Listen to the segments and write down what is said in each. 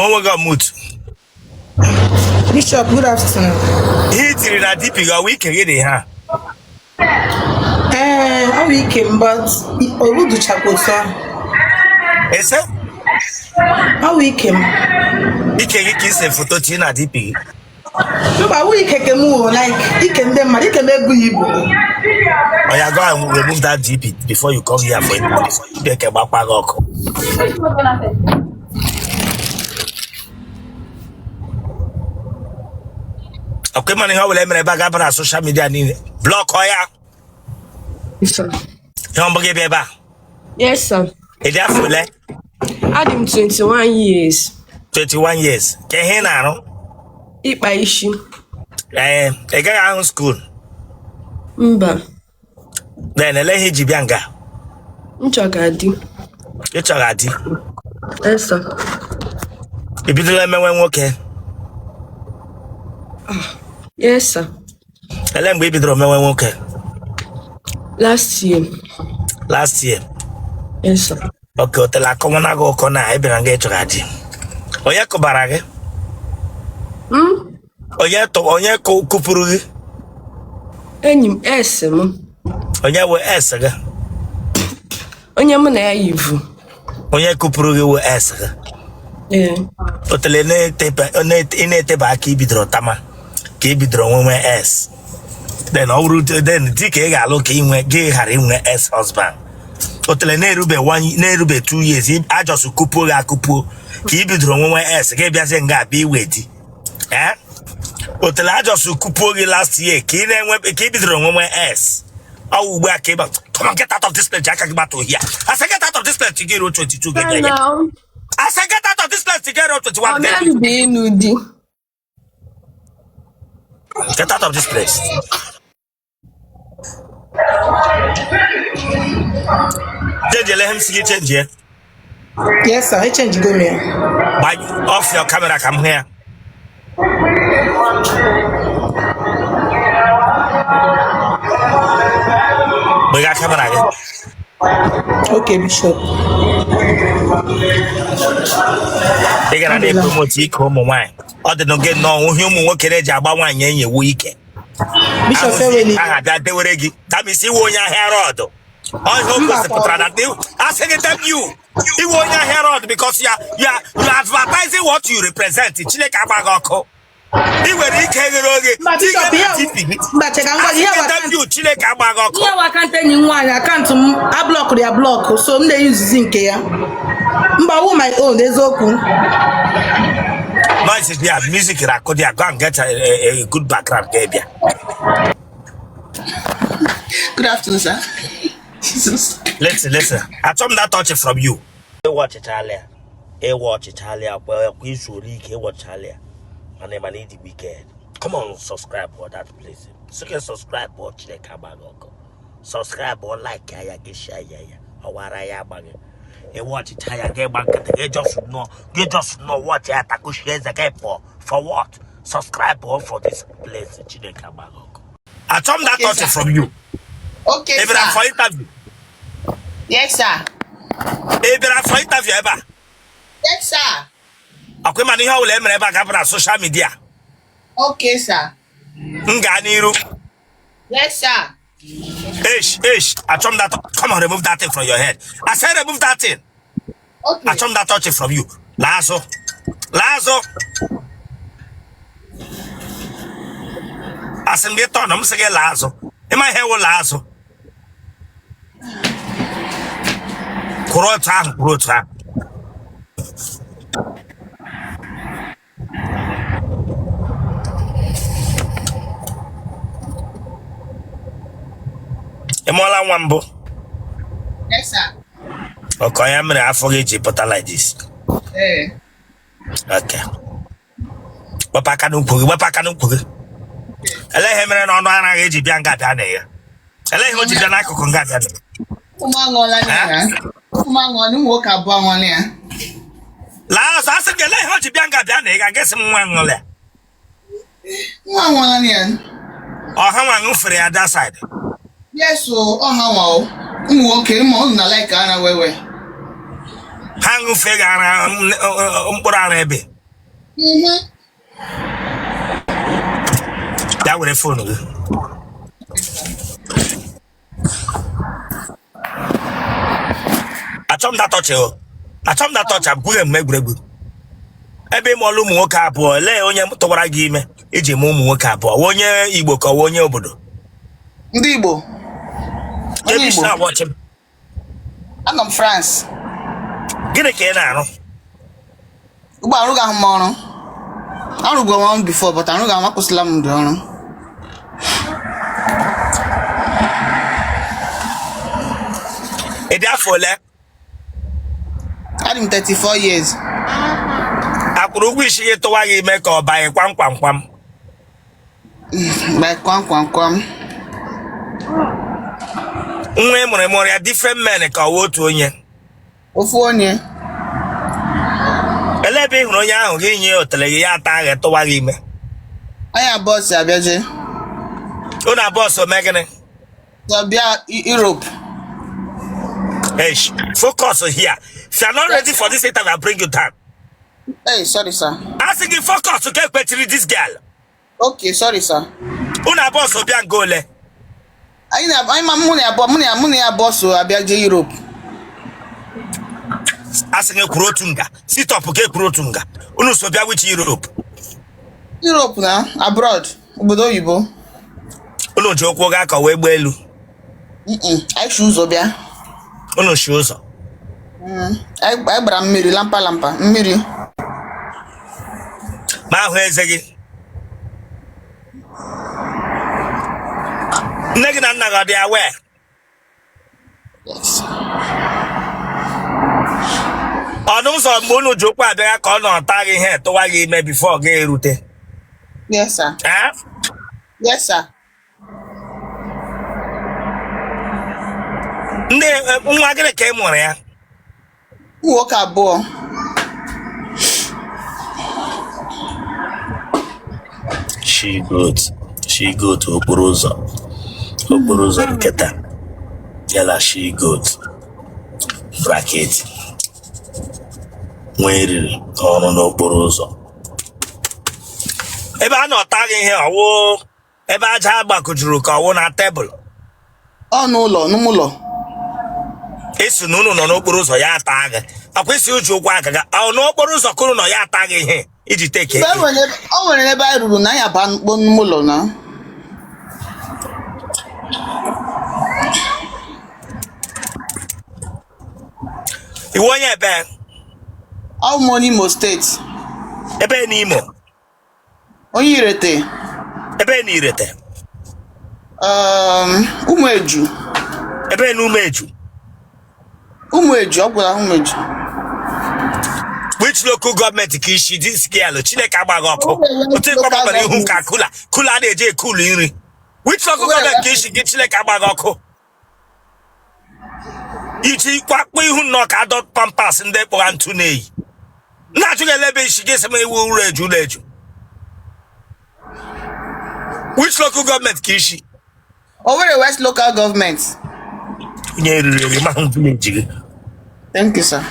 Ma onwe gị unmute. Bishop, good afternoon. Ihe i tiri na DP gị, ọ wụ ike gị dị ha? Ee, ọ bụ ike m, but oluduchakwa otu ahụ. Ese? Ọ bụ ike m. Ike gị ka i se foto tinye na DP gị? Mba, ọ ike ke m wụ like ike ndị mmadụ, ike m ebughị ibu. Oya, go and remove that DP before you come here for it. Chineke gbakwa gị ọkụ. Ọkwa ịma na ihe ọ bụla emere ebe a ga-aba na social media niile. Block ya. Yes, sir. Ihe ọ mbụ gị bịa ebe a. Yes, sir. Ị dị afọ ole? Adị m 21 years. 21 years. Ka ihe ị na-arụ? Ịkpa isi. Ee, ị gaghị ahụ school? Mba. Then ele ihe i ji bịa nga? M chọga di. Ị chọga di? Yes, sir. Ị bidola emewe nwoke? Yes, sir. Ele mgbe ị bidoro mewe nwoke? Last year. Last year. Yes, sir. Okay, otele akọwana gị ụkọ na ị bịara nga ị chọga di. Onye kụbara gị? Onye tụ onye kụpụrụ gị? Enyi m, ex m. Onye wụ ex gị? Onye mụ na ya yivu. Onye kụpụrụ gị wụ ex gị? Ee. Otele ị na-etebe aka i bidoro tama ka ị bidoro nwewe ex. Then ọ bụrụ then di ka ị ga-alụ ka ị nwe gị ghara inwe ex husband. Otele na-erube one na-erube 2 years a just kụpuo gị akụpuo ka ị bidoro nwewe ex, gị bịazie nga abịa iwe di. Ee, otele a just kụpuo gị last year ka ị na-enwe ka ị bidoro nwewe ex. Ọ wụ ugbu a ka ị ba. Come on, get out of this place. Ji aka gị gbata ohi a. I say get out of this place till gị ruo 22 gị bịa ya. Now, I say get out of this place till gị ruo 21 ọ gị. na-erube ịnụ di. Get out of this place. Change ele m sị gị change ya. Yes, sir. Echenjigo m ya. Gbanyụ off your camera ka m hụ ya. Gbega camera gị. Okay, Bishop. Ị gara na-epromote ike ụmụ nwaanyị. Ọ dị n'oge nnọọ ihe ụmụ nwoke na-eji agba nwaanyị enyi ewu ike. Bishop eweli. Aha bịa dewere gị. That means ị wụ onye ahịa rọd. Ọ ihe o gosipụtara na asị gị damn you. Ị wụ onye ahịa rọd because you are advertising what you represent. Chineke agba gị ọkụ. Ị nwere ike ghere oghe. Mba, Bishop, ihe mba, cheka ngwa gị, ihe Asị gị bụ damn you, Chineke agba gị ọkụ. Ihe wụ akaụntụ enyi m nwaanyị, akaụntụ m ablọkụrụ ya block, so m na-eyuzizi nke ya. Mba, wụ my own eziokwu. Noise there, music na-akụ there. Go and get a good background ka ị bịa. Good afternoon, sir. Jesus. Listen, listen. Achọ m that touch from you. Ị watchichala ya. Ị watchichala ya kwa kwa izuola ike ị watchichala ya. Mana mana ị dị wicked. Come on, subscribe for that place. Sị gị subscribe ọ Chineke agba gị ọkụ. Subscribe ọ like ya gị share ya ya. Ọwara ya agba gị. Ị watchicha ya gị gba nkịtị gị just nọ gị just nọ watch ya takushie eze gị pụọ. For what? Subscribe all for this place. Chineke agba gị ọkụ. Achọ m that Okay, touch sir. from you. Okay, Ị bịara sir. for interview. Yes, sir. Ị bịara for interview ebe a. Yes, sir. Ọkwa ịma na ihe ọbụla e mere ebe a ga-abụ na social media. Okay, sir. M gaa n'iru. Yes, sir. Ish, ish. Achọ m that. Come on, remove that thing from your head. I said remove that thing. Okay. Achọ m that touch from you. Laa azụ. Laa azụ. Asị m gị turn m sị gị laa azụ. Ị ma ihe wụ laa azụ. Kwụrụ otu ahụ, kwụrụ otu ahụ. Ị mụọla nwa mbụ? Yes, sir. Okay, ya mere afọ gị ji pụta like this. Ee. Okay. Wepụ aka n'ukwu gị, wepụ aka n'ukwu gị. Elee ihe mere na ọnụ ara gị ji bịa nga bịa na ya? Elee ihe o ji bịa n'akụkụ nga bịa na ya? Ụmụ aṅụọla ya. Ụmụ aṅụọla, ụmụ nwoke abụọ aṅụọla ya. Laa azụ, asị gị elee ihe o ji bịa nga bịa na ị ga-aga sị m nwa aṅụọla ya. Nwa aṅụọla ya. Ọ ha nwa ṅụfere ya that side. Yes, o, ọ ha nwa o. Ụmụ nwoke, ụmụ unu na like ara wewe. Ha ṅụfee gị ara mkpụrụ ara ebe. Bịa were phone gị. Achọ m that touch o. Achọ m that touch, abụghị m egwuregwu. Ebe ị mụọla ụmụ nwoke abụọ, elee onye tụwara gị ime iji mụọ ụmụ nwoke abụọ? Ọ onye Igbo ka ọ onye obodo? Ndị Igbo. Onye Ebe isi Igbo. na-awọchị m. Anọ m France. Gịnị ka ị na-arụ? Ugbu a arụghị m ọrụ. Arụgo m ọrụ before, but arụghị m, akwụsịla m ndị ọrụ. Ị dị afọ ole? Adị m 34 years. Akwụrụ ụgwọ isi gị tụwa gị ime ka ọ banye kwam kwam kwam? By kwam kwam kwam. Nwa ị mụrụ, ị mụrụ ya different men ka ọ wụ otu onye? Ofu onye. Elee ebe ị hụrụ onye ahụ gị nye otele gị ya ata gị tụwa gị ime? Anyị abụọ si abịa jee. Unu abụọ so mee gịnị? So bịa Europe. Hey, focus here. If you are not ready for this interview, I'll bring you down. Hey, sorry, sir. Asị gị focus ka ekpechiri this girl. Okay, sorry, sir. Unu abụọ so bịa nga ole? Anyị na anyị ma mụ na ya abụọ mụ na ya abụọ so abịa jee Europe. Asị gị kwuru otu nga. Sit up ka ekwuru otu nga. Unu so bịa which Europe? Europe na abroad, obodo oyibo. Unu ji ụkwụ gaa ka ọ wee gbaa elu? Anyị shi ụzọ bịa. Unu shi ụzọ? Anyị gbara mmiri lampa lampa mmiri. Ma ahụ eze gị. Nne gị na nna gị ọ dị aware? Yes. Ọnụ ụzọ mgbe unu ji ụkwụ abịa ka ọ nọ taa gị ihe tụwa gị ime before gị erute? Yes, sir. Eh? Yes, sir. Ndị nwa gịnị ka ị mụrụ ya? Ụmụ nwoke abụọ. She goat, she goat okporo ụzọ, okporo ụzọ nkịta yala she goat bracket nwee riri ọrụ n'okporo ụzọ ebe a nọ taa gị ihe ọwụ ebe aja gbakọjuru ka ọwụ na tebụl? Ọ n'ụlọ, n'ụlọ. Esi na unu nọ n'okporo ụzọ ya ata gị akwa isi uji ụkwụ agaga ọ n'okporo ụzọ ka unu nọ ya ata gị ihe iji teke? Mgbe o nwere ebe anyị ruru na anyị aba mkpo n'ụlọ na. Iwu onye ebe? Ọ bụ m onye Imo steeti. Ebe n'Imo? Onye Irete. Ebe na Irete? Ụmụeju. Ebe na Ụmụeju? Ụmụeju, ọ gwara Ụmụeju. Which local government ka isi this girl? Chineke agbaghị ọkụ otu ịkwa gbabara ihu ka cooler cooler a na-eji ekulu nri. Which local government ka isi gị? Chineke agbaghị ọkụ iji kwakpọ ihu nnọọ ka adult pampers ndị kpọga ntụ na-eyi na-achụ gị elebe isi gị sị m iwu ụlọ eju ụlọ eju. Which local government ka isi? Owerri West Local Government. Onye riri eri ma hụ village gị. Thank you, sir.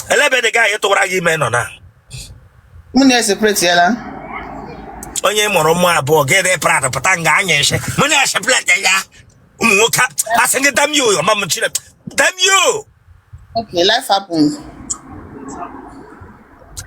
Elebe dị gị tụwara gị ime nọ na? Mụ na ya separate yala. Onye mụrụ ụmụ abụọ gị dị proud pụta nga anya isi mụ na separate ya. Ụmụ nwoke asị gị damn you, ọma m Chineke damn you. Okay, life happened.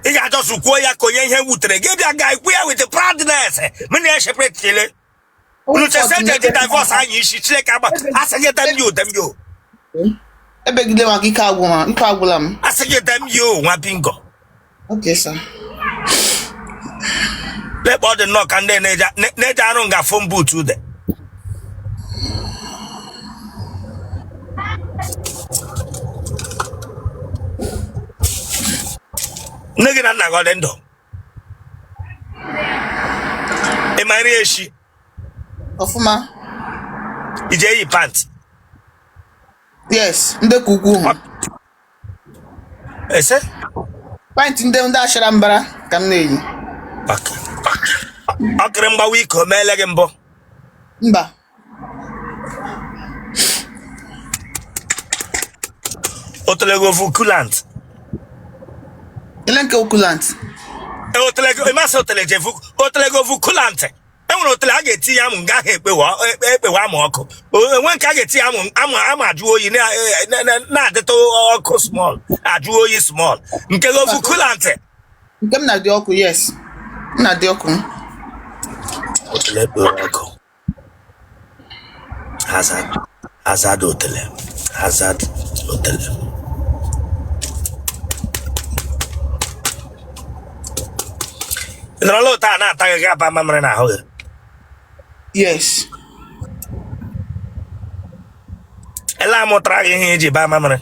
Ị ga-ajọsụ kwuo ya ka onye ihe wutere gị bịa ga ekwu ya with proudness, mụ na ya separate kele unu chesa eji eji divorce anya isi. Chineke agba asị gị damn you, damn you. Ebegide maka ike agwụ ma ike agwụla m. Asị gị damn you, nwa bingo. Okay, sir. Lekpa ọ dị nnọọ ka ndị na-eji arụ nga phone booth dị. Nne gị na nna gị ọ dị ndụ? Ị ma nri eshi? Ọfụma. Iji eyi pant? Yes, ndị ka ukwu hụ. Ese? Pant ndị achara mbara ka m na-eyi. Ọkịrị mgbawa ike o meele gị mbụ? Mba. O tole gị ofu coolant? Ele nke coolant. Ịmasị otele ji evu otele go vu coolant. E nwere otele a ga-etinye amụ nga ahụ ekpewa amụ ọkụ. Enwe nke a ga-etinye amụ amụ amụ ajụ oyi na-adịtụ ọkụ small, ajụ oyi small. Nke go vu coolant. Nke m na-adị ọkụ, yes. M na-adị ọkụ. Otele ekpewa ọkụ. Hazard, hazard otele, hazard otele. Ị nọrọla ụta a na-ata gị aba mamịrị n'ahụ gị? Yes. Ele amụtara gị ihe iji baa mamịrị?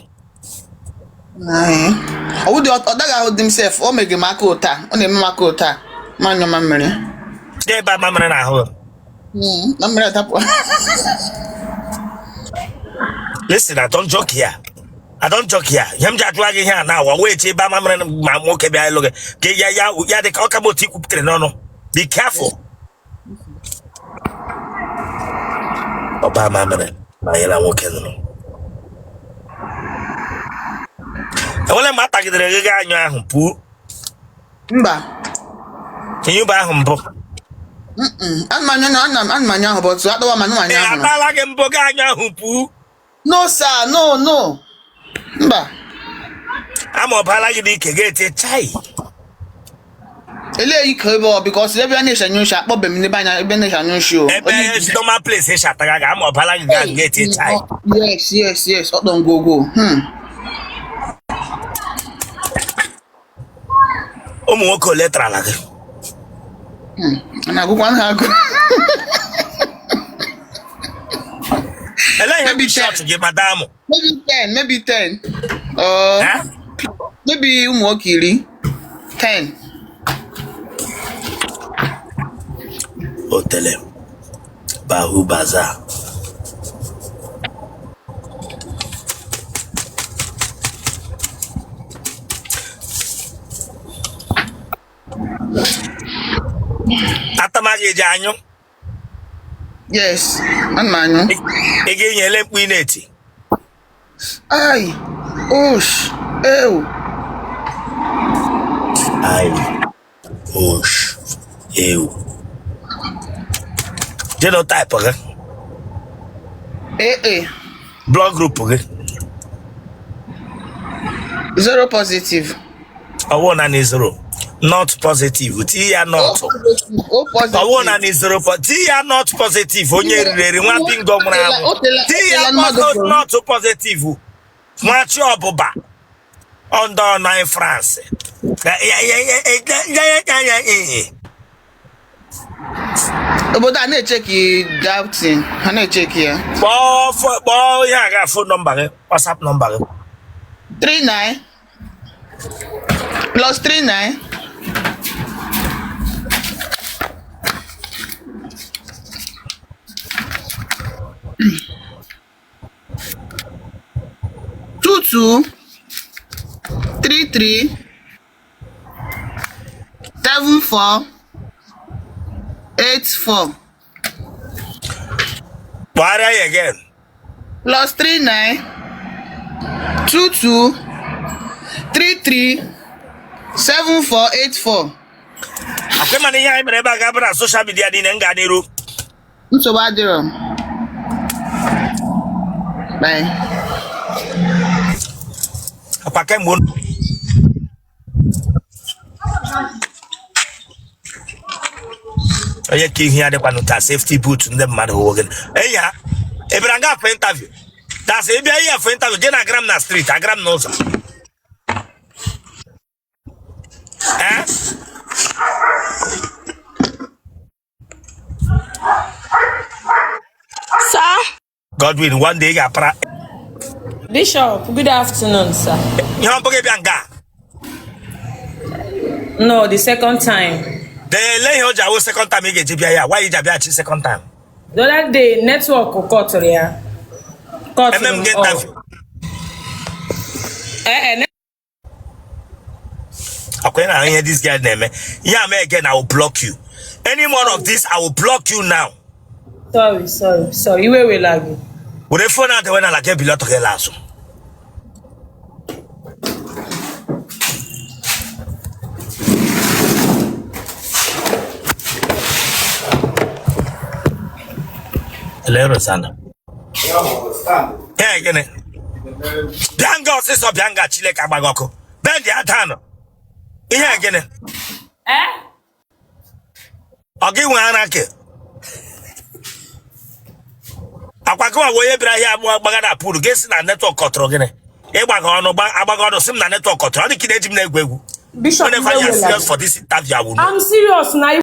Ọ wụdị ọ daghị ahụ dị m sef, o mege m aka ụta, ọ na-eme m aka ụta, ma anyụ mamịrị. Jee baa mamịrị n'ahụ gị. Mamịrị adapụ. Listen, I don't joke here. I don't joke here. Ihe m ji ajụwa gị ihe a na-awa wee chee ịba mamịrị ma nwoke bịa ịlụ gị ka ya ya ya dị ka ọ ka bụ otu i kwupụtara n'ọnụ. Be careful. Ọba mamịrị ma ya na nwoke nụrụ. Enwere mgbe a tagidere gị gaa anyụ ahụ pụọ? Mba. Ịnyụba ahụ mbụ. Ana m anyụ ahụ but akpọwa m anụ anyụ ahụ. Atala gị mbụ gaa anyụ ahụ pụọ? No sir, no no. Mba. Ama ọ baala gị n'ike ga-eti chai. Elee ike ebe ọ because ebe a na-eche anyụ nshi akpọbe m n'ebe anya ebe na-eche anyụ nshi o. Ebe normal place eshi ataga gị ama ọ baala gị gaa ga-eti chai. Yes, yes, yes, ọkpọ ngwogwo. Ụmụ nwoke ole tarala gị? Na-agụkwa ha agụ. Elee ihe bụ shọt gị madam? Maybe 10, maybe 10. Maybe ụmụ nwoke 10. 10. Otele Bahu Bazaar. Atamaghị eji anyụ. Yes, ana m anyụ. Ị ga-enye ele mkpu ị na-eti. Ai, osh, ew. Ai, osh, ew. Genotype gị? AA. Blood group gị? 0 positive. Ọ wụ naanị 0. Not positive. Tii ya not. O Ọ wụ naanị 0. Tii ya not positive. Onye riri eri nwa bingo nwụrụ anwụ. Tii ya not positive. Nwa chi ọbụba. Ọndọ nọ France. Obodo a na-echeki doubting. Ha na-echeki ya. Kpọọ ihe a ga phone number gị, WhatsApp number gị. 39 plus 39 2 2 3 3 7 4 8 4. Kpọgharịa ya again. Plus 3 9 2 2 3 3 7 4 8 4. Akwa mana ihe anyị mere ebe a ga-abụ na social media niile m gaa n'iru. Nsogbu adịrọ. Bye. Akwa kemgbe onye ka ihu ya dịkwanụ ka safety boot ndị mmadụ hụwo gị enyi ha ebere nga afọ interview dasị ịbịa ihe afọ interview jee na agara m na street agara m n'ụzọ. Sir? Godwin, one day ị ga-apara. Bishop, good afternoon, sir. Ihe ọ bụghị bịa nga. No, the second time. Dele ihe o ji awụ second time ị ga-eji bịa ya. Why iji abịaghachi second time? The other day, network kọtụrụ ya. Kọtụrụ Eme m gị m off. interview. Eh, eh, Akwa ị na-ahụ ihe this guy na-eme. Ihe a mee again, I will block you. Any more of this, I will block you now. Sorry, sorry, sorry. Iwe wela gị. Were phone ahụ dewe n'ala ka ebili ọtọ gị laa azụ. Ele Rosanna. Ya gịnị? Bịa nga ọsịsọ, bịa nga, Chineke agbaghị ọkụ. Bend ya down. Ihe gịnị? Eh? Ọ gị nwe ara ke? Akwa gị nwa onye bịara ahịa agbụ gbaga na pool gị sị na network kọtụrụ gịnị? Ịgbaga ọnụ agbaga ọnụ sị m na network kọtụrụ. Ọ dị ka ị na-eji m na-egwu egwu. Bishop Whenever you are Iwewela. serious for this interview, I will know. I'm serious na.